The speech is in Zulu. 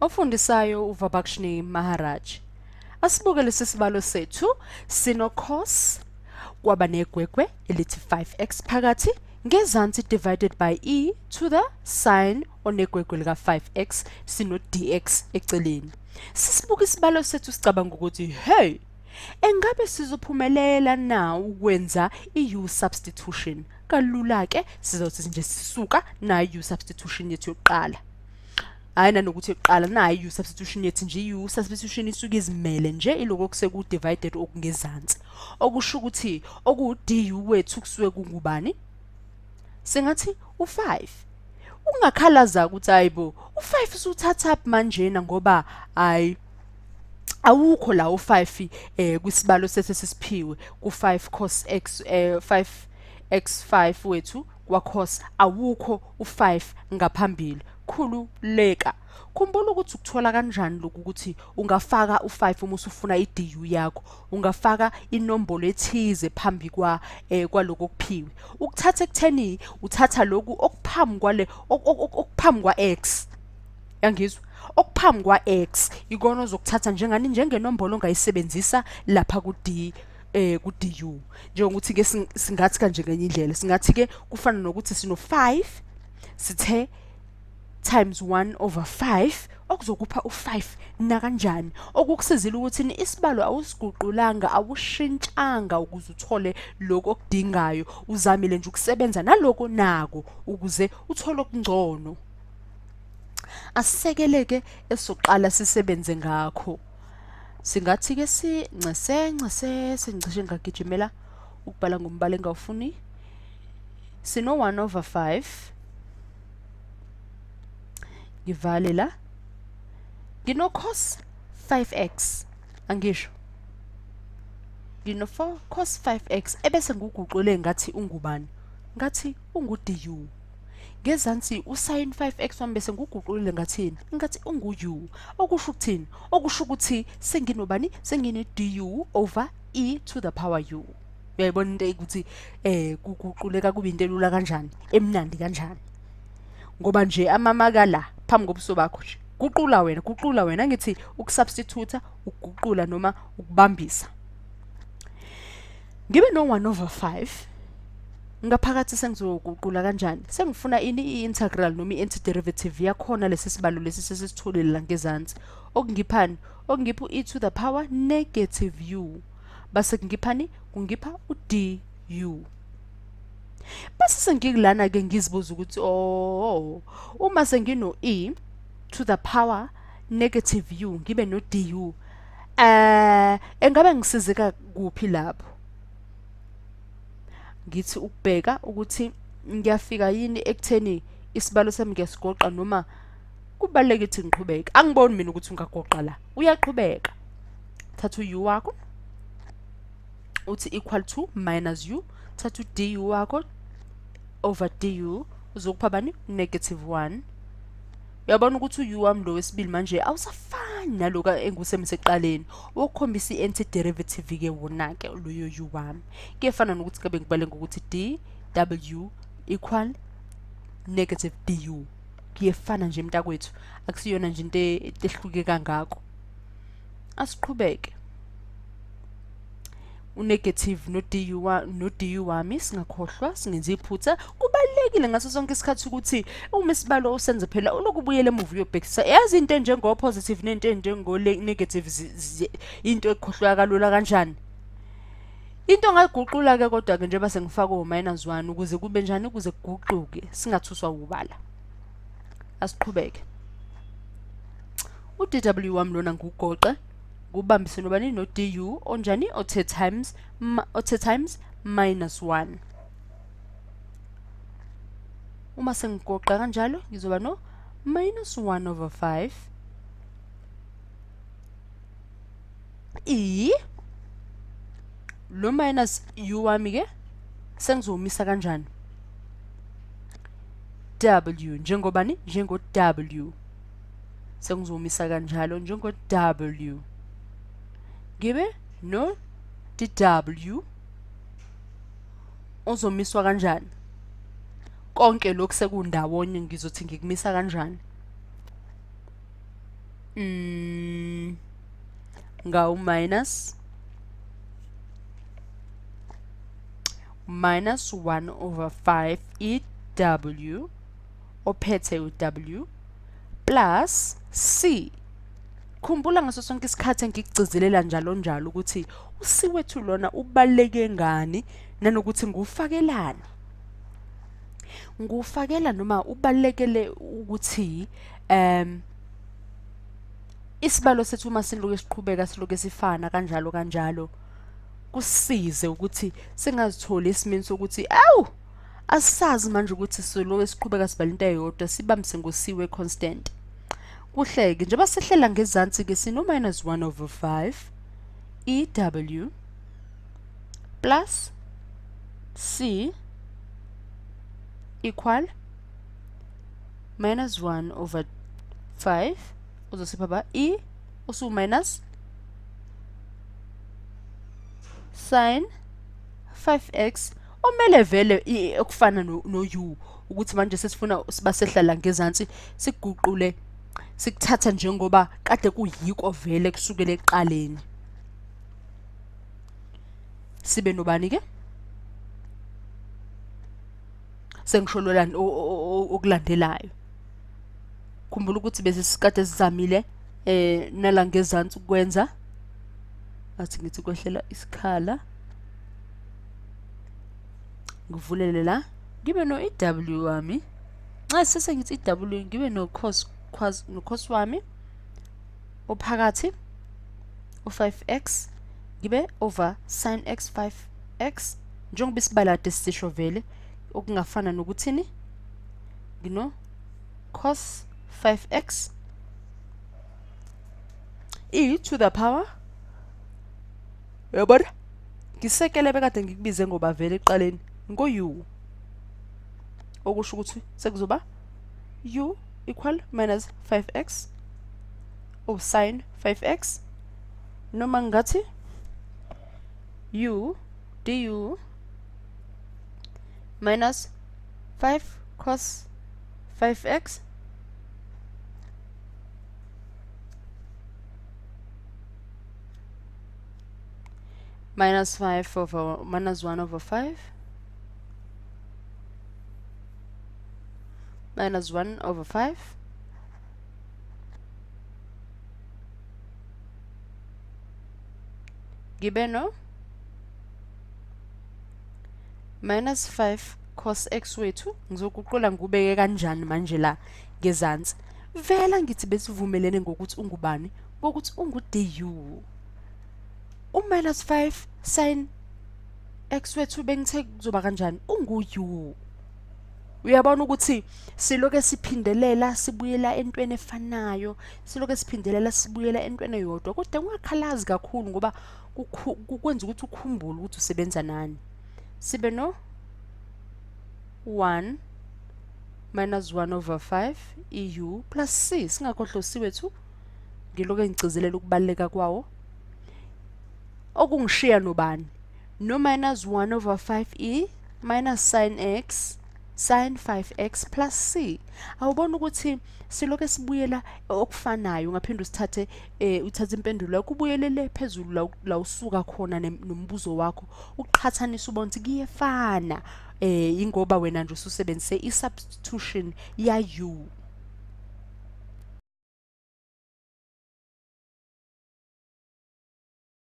Ofundisayo uVabakshni Maharaj. Asibuke lesi sibalo sethu sino cos kwaba negwegwe elithi 5x phakathi ngezansi divided by e to the sin onegwegwe lika 5x sino dx eceleni. Sisibuka isibalo sethu sicabanga ukuthi hey, engabe sizophumelela na ukwenza i-u substitution? Kalula ke sizothi nje sisuka nayo i-u substitution yethu yokuqala. Hayi nanokuthi yokuqala nayo i-u substitution yethu nje, i-u substitution isuke izimele nje iloko okuseku divided okungezansi. Okusho ukuthi oku du wethu kusuke kungubani? Singathi u5. Ungakhalaza ukuthi hayibo u5 usuthatha manjena ngoba hayi awukho la u5 kwisibalo sethu sesiphiwe ku5 cos x 5 x5 wethu kwa cos awukho u5 ngaphambili. Khululeka. Khumbula ukuthi ukuthola kanjani lokhu ukuthi ungafaka u5 uma usufuna i-du yakho, ungafaka inombolo ethize phambi kwa kwaloko okuphiwe. Ukuthatha ekutheni uthatha lokhu okuphambi kwale okuphambi kwa x. Yangizwa? Okuphambi kwa x ikona ozokuthatha njengani njengenombolo ongayisebenzisa lapha ku d ku du. Njengokuthi ke singathi kanje ngenye indlela, singathi ke kufana nokuthi sino 5 sithe times 1 over 5 okuzokupha u5 na kanjani, okukusizile ukuthi isibalo awusiguqulanga, awushintshanga ukuze uthole lokho okudingayo, uzamile nje ukusebenza naloko nako ukuze uthole okungcono. Asisekeleke esoqala sisebenze ngakho. Singathi ke sincese ncese sengicishe ngagijimela ukubhala ngombala engawufuni. Sino 1 over 5 ngivale la, ngino cos 5x, angisho ngino 4 cos 5x ebese ngiguqule ngathi ungubani, ngathi ungu du. Ngezansi usin 5x wami bese ngiguqulile ngathini, ngathi ungu u. Okusho ukuthini? Okusho ukuthi senginobani? Sengine du over e to the power u. Uyayibona into ukuthi kuguquleka kube into elula kanjani, emnandi kanjani, ngoba nje amamaka la phambi kobuso bakho nje. Guqula wena, guqula wena, ngithi ukusubstitute, ukuguqula noma ukubambisa. Ngibe no 1 over 5 ngaphakathi sengizoguqula kanjani? Sengifuna ini i-integral noma i-antiderivative yakhona lesi sibalo lesi sesisitholile la ngezansi. Okungiphani? Okungipha u-e to the power negative u. Base kungiphani? Kungipha u-du. Base sengikulana ke ngizibuza ukuthi oh, uma sengino e to the power negative u ngibe no du, engabe ngisizeka kuphi lapho? Ngithi ukubheka ukuthi ngiyafika yini ekutheni isibalo sami ngiyasigoqa noma kubaluleke ukuthi ngiqhubeke. Angiboni mina ukuthi ungagoqa la, uyaqhubeka. Thatha u-u wakho uthi equal to minus u, thatha u-du wakho over du uzokupha bani? Negative 1. Uyabona ukuthi u-u wami lo wesibili manje awusafani naloku engusemise ekuqaleni, wokukhombisa i-antiderivative ke wona ke loyo u wami. Kuyefana nokuthi kabe ngibale ngokuthi dw equal negative du. Kuyefana nje mntakwethu, akusiyona nje into ehluke kangako. Asiqhubeke. Unegative no du no du wami singakhohlwa, singenza iphutha. Kubalekile ngaso sonke isikhathi ukuthi uma isibalo usenze phela ulokubuyela emuva uyobhekisa. Yazi into enjengo positive nento enjengo negative into ekhohlwa kalula kanjani. Into ongayiguqula ke kodwa ke njengoba sengifaka u minus 1 ukuze kube njani, ukuze kuguquke singathuswa ubala. Asiqhubeke. U-dw wami lona ngugoqe kubambise nobani? No du onjani? Othe times othe times minus 1. Uma sengigoqa kanjalo ngizoba no minus 1 over 5 e lo minus u wami ke sengizomisa kanjani? W njengobani? Njengo w. Sengizomisa kanjalo njengo w. Ngibe no dw ozomiswa kanjani? Konke lokhu sekundawonye ngizothi ngikumisa kanjani? Ngawu minus minus 1 over 5 e w ophethe u-w plus c. Khumbula ngaso sonke isikhathi engikugcizelela njalo njalo ukuthi u-c wethu lona ubaluleke ngani nanokuthi ngufakelani. Ngufakela noma ubalulekele ukuthi isibalo sethu uma siloke siqhubeka siloke sifana kanjalo kanjalo, kusize ukuthi singazitholi esimeni sokuthi awu asazi manje ukuthi siloke siqhubeka sibala into eyodwa, sibambise ngo-c we-constant. Kuhleke njengoba sehlela ngezansi-ke sino minus 1 over 5 e w plus c equal minus 1 over 5 uzosipha ba e usu minus sin 5x omele vele okufana no-u ukuthi manje sesifuna sibasehla ngezansi siguqule sikuthatha njengoba kade kuyiko vele kusukela ekuqaleni. Sibe nobani ke? Sengisho okulandelayo. Khumbula ukuthi bese sikade sizamile nala ngezansi ukwenza, athi ngithi kwehlela isikhala ngivulele la ngibe no EW wami, nxa sese ngithi EW ngibe no cos no cos wami ophakathi u5x ngibe over sin x 5x njengoba isibalade sisho vele, okungafana nokuthini ngino cos 5x e to the power, uyabona ngisekele bekade ngikubize ngoba vele eqaleni ngo-u, okusho ukuthi sekuzoba u equal minus 5x or sin 5x, noma ngathi u du minus 5 cos 5x minus 5 over minus 1 over 5 minus 1 over 5 gibe no minus 5 cos x wethu. Ngizoguqula ngubeke kanjani manje la ngezansi? Vela ngithi besivumelene ngokuthi ungubani, ngokuthi ungu du. U-minus 5 sin x wethu bengithe kuzoba kanjani? Ungu u. Uyabona ukuthi siloke siphindelela sibuyela entweni efanayo, siloke siphindelela sibuyela entweni eyodwa, kodwa ungakhalazi kakhulu ngoba kukwenza ukuthi ukhumbule ukuthi usebenza nani. Sibe no 1 minus 1 over 5 eu plus c, singakhohlwa c wethu, ngiloke ngigcizelela ukubaluleka kwawo. Okungishiya nobani? No minus 1 over 5 e minus sin x sin 5x plus c. Awubona ukuthi siloke sibuyela okufanayo, ungaphinde usithathe uthathe impendulo yakho ubuyelele phezulu la usuka khona nombuzo wakho, uqhathanise ubone ukuthi kuyefana, ingoba wena nje ususebenzise i-substitution ya u.